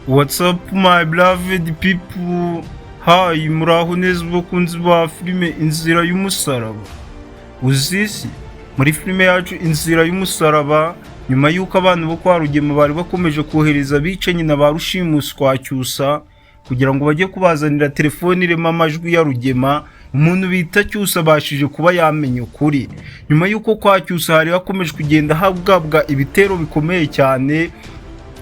What's up, my beloved people? Hi, muraho neza bakunzi ba filime Inzira y'Umusaraba. Uzisi muri filime yacu Inzira y'Umusaraba, nyuma y'uko abantu bo kwa Rugema bari bakomeje kohereza abicanyi na ba rushimusi kwa Cyusa kugira ngo bajye kubazanira telefone irimo amajwi ya Rugema, umuntu bita Cyusa abashije kuba yamenya ukuri. Nyuma y'uko kwa Cyusa hari hakomeje kugenda hagabwa ibitero bikomeye cyane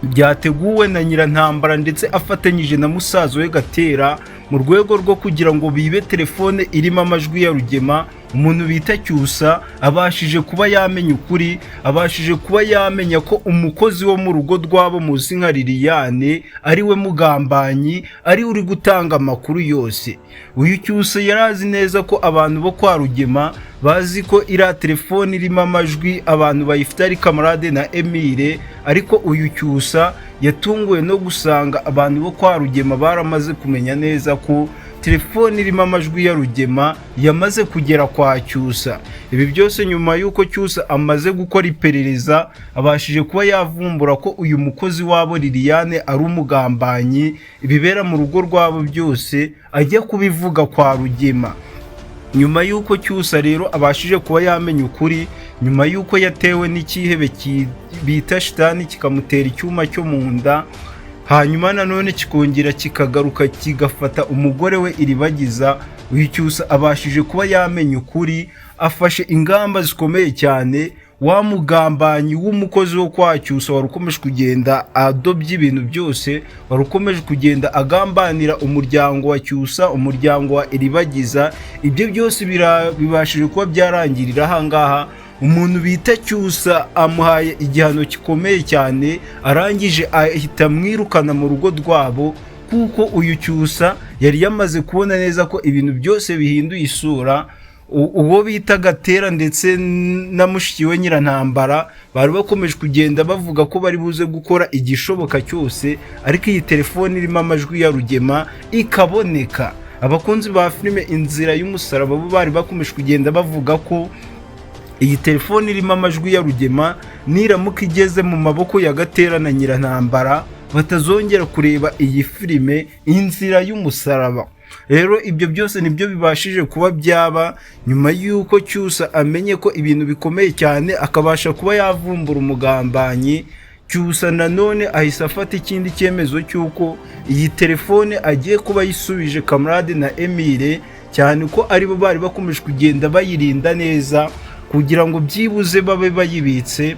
byateguwe na Nyirantambara ndetse afatanyije na musaza we Gatera, mu rwego rwo kugira ngo bibe telefone irimo amajwi ya Rugema, umuntu bita Cyusa abashije kuba yamenya ukuri, abashije kuba yamenya ko umukozi wo mu rugo rwabo muzi nka Liliane ari we mugambanyi, ari uri gutanga amakuru yose. Uyu Cyusa yari azi neza ko abantu bo kwa Rugema bazi ko iriya telefone irimo amajwi abantu bayifite ari Kamarade na Emile, ariko uyu Cyusa yatunguwe no gusanga abantu bo kwa Rugema baramaze kumenya neza ko telefone irimo amajwi ya Rugema yamaze kugera kwa Cyusa. Ibi byose nyuma y'uko Cyusa amaze gukora iperereza, abashije kuba yavumbura ko uyu mukozi wabo Liliane ari umugambanyi, ibibera mu rugo rwabo byose ajya kubivuga kwa Rugema. Nyuma y'uko Cyusa rero abashije kuba yamenya ukuri, nyuma y'uko yatewe n'ikihebe bita shitani kikamutera icyuma cyo mu nda, hanyuma nanone kikongera kikagaruka kigafata umugore we Iribagiza, uyu Cyusa abashije kuba yamenya ukuri, afashe ingamba zikomeye cyane. Wa mugambanyi w'umukozi wo kwa Cyusa wari ukomeje kugenda adobya ibintu byose, wari ukomeje kugenda agambanira umuryango wa Cyusa, umuryango wa Iribagiza, ibyo byose bibashije kuba byarangirira aha ngaha. Umuntu bita Cyusa amuhaye igihano gikomeye cyane, arangije ahita amwirukana mu rugo rwabo, kuko uyu Cyusa yari yamaze kubona neza ko ibintu byose bihinduye isura. Uwo bita Gatera ndetse na mushiki we Nyirantambara bari bakomeje kugenda bavuga ko bari buze gukora igishoboka cyose ariko iyi telefone irimo amajwi ya Rugema ikaboneka. Abakunzi ba filime Inzira y'Umusaraba bo bari bakomeje kugenda bavuga ko iyi telefone irimo amajwi ya Rugema niramuka igeze mu maboko ya Gatera na Nyirantambara batazongera kureba iyi filime Inzira y'Umusaraba. Rero ibyo byose nibyo bibashije kuba byaba nyuma y'uko Cyusa amenye ko ibintu bikomeye cyane, akabasha kuba yavumbura umugambanyi. Cyusa nanone ahise afata ikindi cyemezo cy'uko iyi telefone agiye kuba ayisubije Kamarade na Emile, cyane ko aribo bari bakomeje kugenda bayirinda neza kugira ngo byibuze babe bayibitse,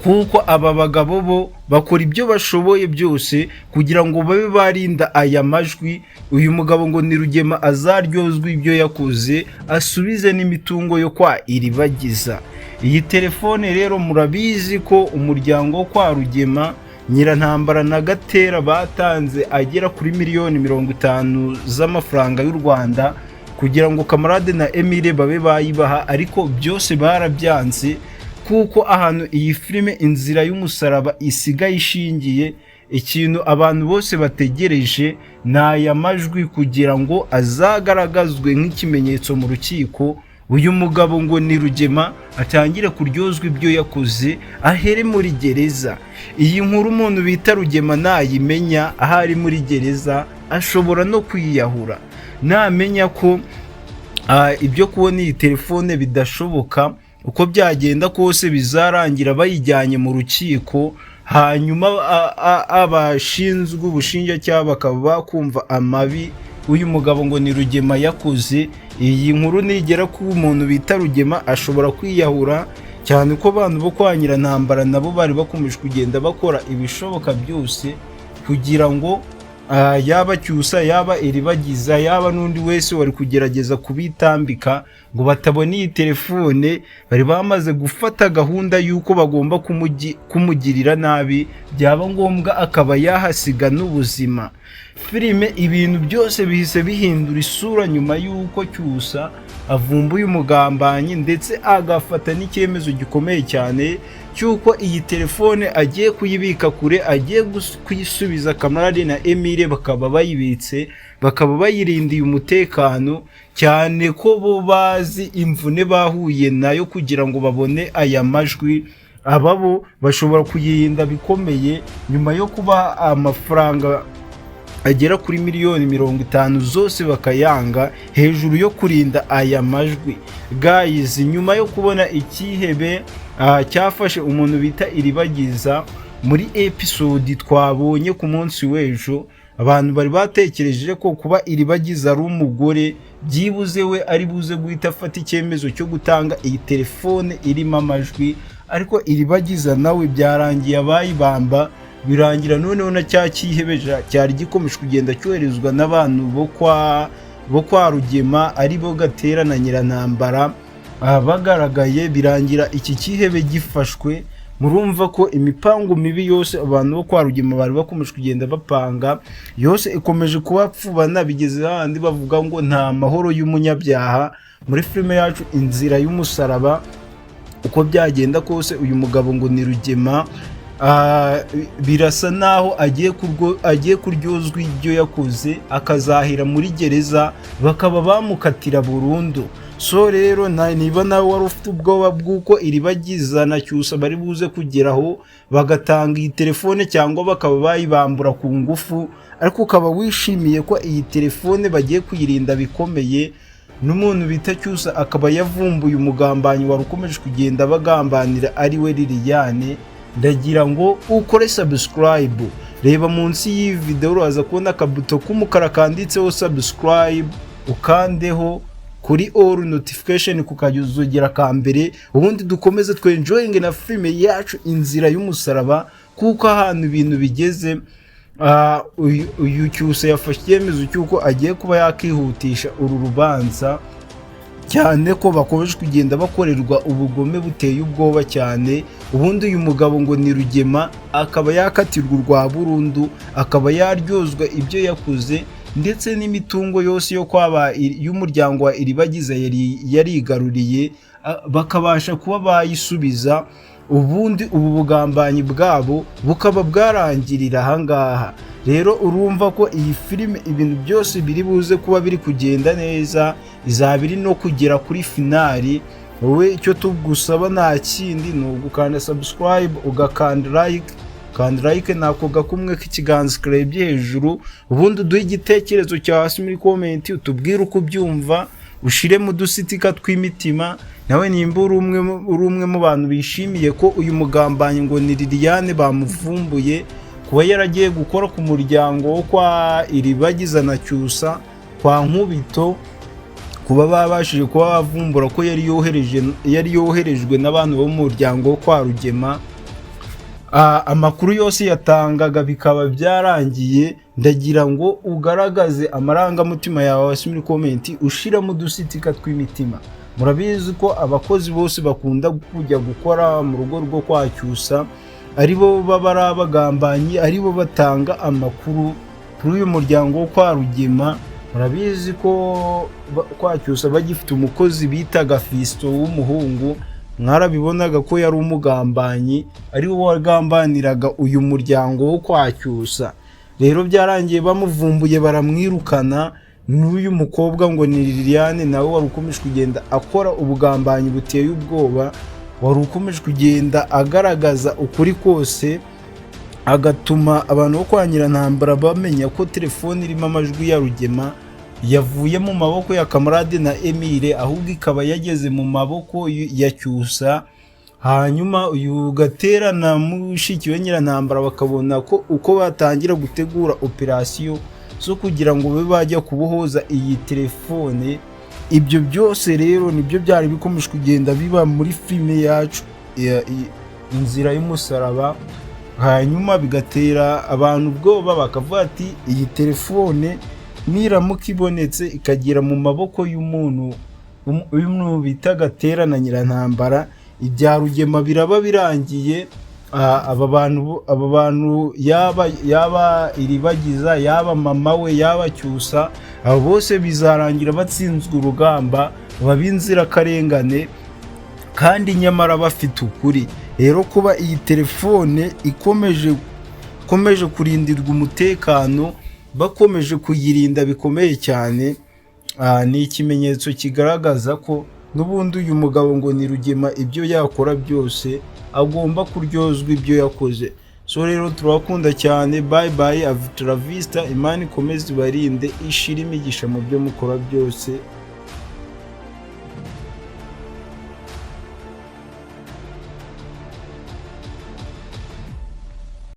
kuko aba bagabo bo bakora ibyo bashoboye byose kugira ngo babe barinda aya majwi. Uyu mugabo ngo ni Rugema azaryozwe ibyo yakoze, asubize n'imitungo yo kwa Iribagiza. Iyi telefone rero murabizi ko umuryango wo kwa Rugema, Nyirantambara na Gatera batanze agera kuri miliyoni 50 z'amafaranga y'u Rwanda kugira ngo Kamarade na Emile babe bayibaha, ariko byose barabyanze, kuko ahantu iyi filime Inzira y'Umusaraba isigaye ishingiye, ikintu abantu bose bategereje ni aya majwi kugira ngo azagaragazwe nk'ikimenyetso mu rukiko, uyu mugabo ngo ni Rugema atangire kuryozwa ibyo yakoze, ahere muri gereza. Iyi nkuru umuntu bita Rugema nayimenya aho ari muri gereza ashobora no kwiyahura, namenya ko ibyo kubona iyi telefone bidashoboka. Uko byagenda kose bizarangira bayijyanye mu rukiko, hanyuma abashinzwe ubushinjacyaha bakaba bakumva amabi uyu mugabo ngo ni Rugema yakoze. Iyi nkuru nigera ku muntu bita Rugema ashobora kwiyahura, cyane ko abantu bo kwa Nyirantambara nabo bari bakomeje kugenda bakora ibishoboka byose kugira ngo Yaba Cyusa, yaba Iribagiza, yaba n'undi wese wari kugerageza kubitambika ngo batabona iyi telefone, bari bamaze gufata gahunda y'uko bagomba kumugirira nabi, byaba ngombwa akaba yahasiga n'ubuzima. Filime ibintu byose bihise bihindura isura nyuma y'uko Cyusa avumbuye umugambanyi, ndetse agafata n'icyemezo gikomeye cyane cy'uko iyi telefone agiye kuyibika kure, agiye kuyisubiza Kamarade na Emile, bakaba bayibitse, bakaba bayirindiye umutekano, cyane ko bo bazi imvune bahuye nayo kugira ngo babone aya majwi. Aba bo bashobora kuyirinda bikomeye nyuma yo kuba amafaranga agera kuri miliyoni 50 zose bakayanga hejuru yo kurinda aya majwi. Guys, nyuma yo kubona icyihebe cyafashe umuntu bita Iribagiza muri episode twabonye ku munsi w'ejo, abantu bari batekereje ko kuba Iribagiza ari umugore, byibuze we ari buze guhita afata icyemezo cyo gutanga iyi telefone irimo amajwi, ariko Iribagiza nawe byarangiye abayibamba. Birangira noneho na cya cyihebe cyari gikomeje kugenda cyoherezwa n'abantu bo kwa Rugema, ari bo Gatera na Nyirantambara, bagaragaye, birangira iki cyihebe gifashwe. Murumva ko imipango mibi yose abantu bo kwa Rugema bari bakomeje kugenda bapanga yose ikomeje kubapfubana, bigeze hahandi bavuga ngo nta mahoro y'umunyabyaha. Muri filime yacu Inzira y'Umusaraba, uko byagenda kose, uyu mugabo ngo ni Rugema, birasa naho agiye kuryozwa ibyo yakoze, akazahira muri gereza, bakaba bamukatira burundu. So rero, niba nawe wari ufite ubwoba bw'uko Iribagiza na Cyusa bari buze kugeraho bagatanga iyi telefone cyangwa bakaba bayibambura ku ngufu, ariko ukaba wishimiye ko iyi telefone bagiye kuyirinda bikomeye, n'umuntu bita Cyusa akaba yavumbuye umugambanyi wari ukomeje kugenda bagambanira, ari we Liliane, ndagira ngo ukore subscribe. Reba munsi y'iyi video, uraza kubona akabuto k'umukara kanditseho subscribe, ukandeho kuri all notification kukajya ka mbere, ubundi dukomeze twenjoyinge na filime yacu Inzira y'Umusaraba, kuko ahantu ibintu bigeze, uyu Cyusa yafashe icyemezo cy'uko agiye kuba yakihutisha uru rubanza, cyane ko bakomeje kugenda bakorerwa ubugome buteye ubwoba cyane. Ubundi uyu mugabo ngo ni Rugema akaba yakatirwa urwa burundu, akaba yaryozwa ibyo yakoze, ndetse n'imitungo yose yo kwaba y'umuryango wa Iribagiza yari yarigaruriye bakabasha kuba bayisubiza, ubundi ubu bugambanyi bwabo bukaba bwarangirira ahangaha. Rero urumva ko iyi filime ibintu byose biri buze kuba biri kugenda neza, izaba iri no kugera kuri finale. Wowe icyo tugusaba nta kindi, ni ugukanda subscribe, ugakanda like. Kanda like nako gakumwe k'ikiganza karebye hejuru, ubundi uduhe igitekerezo cyawe hasi muri comment, utubwire uko ubyumva, ushiremo udusitika tw'imitima. Nawe nimba uri umwe mu bantu bishimiye ko uyu mugambanyi ngo ni Liliane bamuvumbuye, kuba yaragiye gukora ku muryango wo kwa Iribagiza na Cyusa, kwa Nkubito, kuba babashije kuba bavumbura ko yari yoherejwe n'abantu bo mu muryango wo kwa Rugema, amakuru yose yatangaga bikaba byarangiye, ndagira ngo ugaragaze amarangamutima yawe hasi muri comment, ushiramo udusitika tw'imitima. Murabizi ko abakozi bose bakunda kujya gukora mu rugo rwo kwa Cyusa aribo baba ari abagambanyi, aribo batanga amakuru kuri uyu muryango wo kwa Rugema. Murabizi ko kwa Cyusa bagifite umukozi bitaga Fisito w'umuhungu, mwarabibonaga ko yari umugambanyi, ari we wagambaniraga uyu muryango wo kwa Cyusa. Rero byarangiye bamuvumbuye, baramwirukana. N'uyu mukobwa ngo ni Liliane nawe wari ukomeje kugenda akora ubugambanyi buteye ubwoba, wari ukomeje kugenda agaragaza ukuri kose, agatuma abantu bo kwa Nyirantambara bamenya ko telefone irimo amajwi ya Rugema yavuye mu maboko ya Kamarade na Emile, ahubwo ikaba yageze mu maboko ya Cyusa. Hanyuma uyu Gatera na mushiki we Nyirantambara bakabona ko uko batangira gutegura operasiyo zo kugira ngo babe bajya kubohoza iyi telefone. Ibyo byose rero nibyo byari bikomeje kugenda biba muri filime yacu Inzira y'Umusaraba. Hanyuma bigatera abantu ubwoba, bakavuga ati: "Iyi telefone niramuka ibonetse ikagera mu maboko y'umuntu bita Gatera na Nyirantambara, ibya Rugema biraba birangiye." Aba bantu yaba Iribagiza, yaba mama we, yaba Cyusa, abo bose bizarangira batsinzwe urugamba, baba inzirakarengane kandi nyamara bafite ukuri. Rero kuba iyi telefone ikomeje kurindirwa umutekano, bakomeje kuyirinda bikomeye cyane, ni ikimenyetso kigaragaza ko n'ubundi uyu mugabo ngo ni Rugema, ibyo yakora byose agomba kuryozwa ibyo yakoze. So rero turabakunda cyane, bye bye, hasta la vista. Imana ikomeze ibarinde, ishire imigisha mu byo mukora byose.